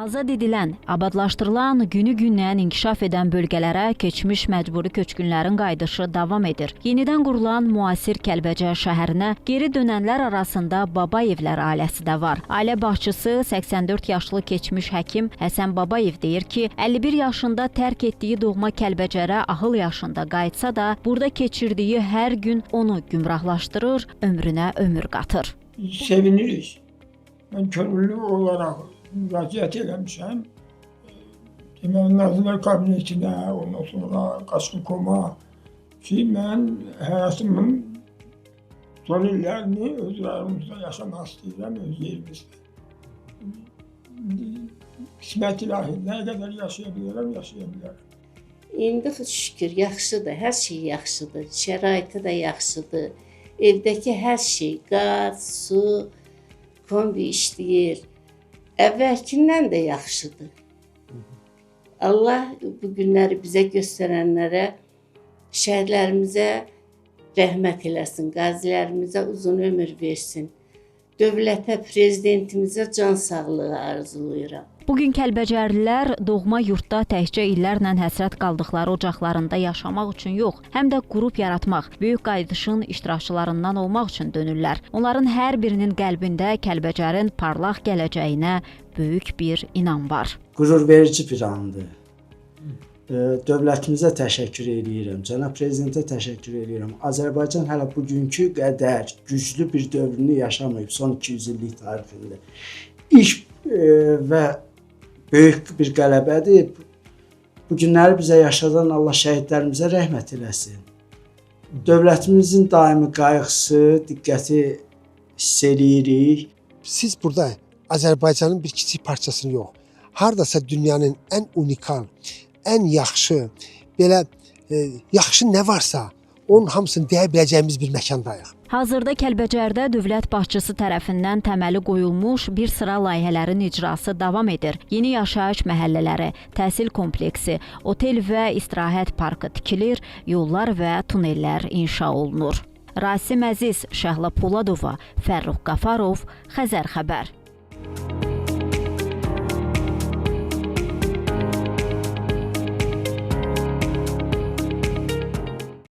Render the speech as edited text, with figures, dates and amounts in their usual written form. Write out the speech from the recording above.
Azad edilən, abadlaşdırılan, günü-gündən inkişaf edən bölgələrə keçmiş məcburi köçkünlərin qayıdışı davam edir. Yenidən qurulan müasir Kəlbəcər şəhərinə geri dönənlər arasında Babayevlər ailəsi də var. Ailə başçısı 84 yaşlı keçmiş həkim Həsən Babayev deyir ki, 51 yaşında tərk etdiyi doğma Kəlbəcərə ahıl yaşında qayıtsa da, burada keçirdiyi hər gün onu gümrahlaşdırır, ömrünə ömür qatır. Biz sevinirik. Mən könüllü olaraq müraciət eləmişəm. Deməli, Nazirlər Kabinetinə, ondan sonra Qaçqın ki, mən həyatımın son illərini öz rayonumuzda yaşamaq istəyirəm, öz yerimizdə. İndi qismət ilahi, nə qədər yaşaya bilərəm, yaşaya bilərəm. İndi şükür yaxşıdır, hər şey yaxşıdır, şəraiti də yaxşıdır. Evdəki hər şey, qaz, su, kombi işləyir. Əvvəlkindən də yaxşıdır. Allah bu günləri bizə göstərənlərə, şəhidlərimizə rəhmət eləsin, qazilərimizə uzun ömür versin. Dövlətə, prezidentimizə can sağlığı arzulayıram. Bu gün Kəlbəcərlilər doğma yurdda təkcə illərlə həsrət qaldıqları ocaqlarında yaşamaq üçün yox, həm də qrup yaratmaq, böyük qayıdışın iştirakçılarından olmaq üçün dönürlər. Onların hər birinin qəlbində Kəlbəcərin parlaq gələcəyinə böyük bir inam var. Qürur verici bir andır. Dövlətimizə təşəkkür eləyirəm, cənab prezidentə təşəkkür eləyirəm. Azərbaycan hələ bugünkü qədər güclü bir dövrünü yaşamayıb son 200 illik tarixində. İlk və böyük bir qələbədir. Bu günləri bizə yaşadan Allah şəhidlərimizə rəhmət eləsin. Dövlətimizin daimi qayğısı, diqqəti hiss eləyirik. Siz burada Azərbaycanın bir kiçik parçasını yox, hardasa dünyanın ən unikal, ən yaxşı, belə yaxşı nə varsa, onun hamısını deyə biləcəyimiz bir məkandayıq. Hazırda Kəlbəcərdə dövlət başçısı tərəfindən təməli qoyulmuş bir sıra layihələrin icrası davam edir. Yeni yaşayış məhəllələri, təhsil kompleksi, otel və istirahət parkı tikilir, yollar və tunellər inşa olunur. Rasim Əziz, Şəhla Poladova, Fərrux Qafarov, Xəzər xəbər.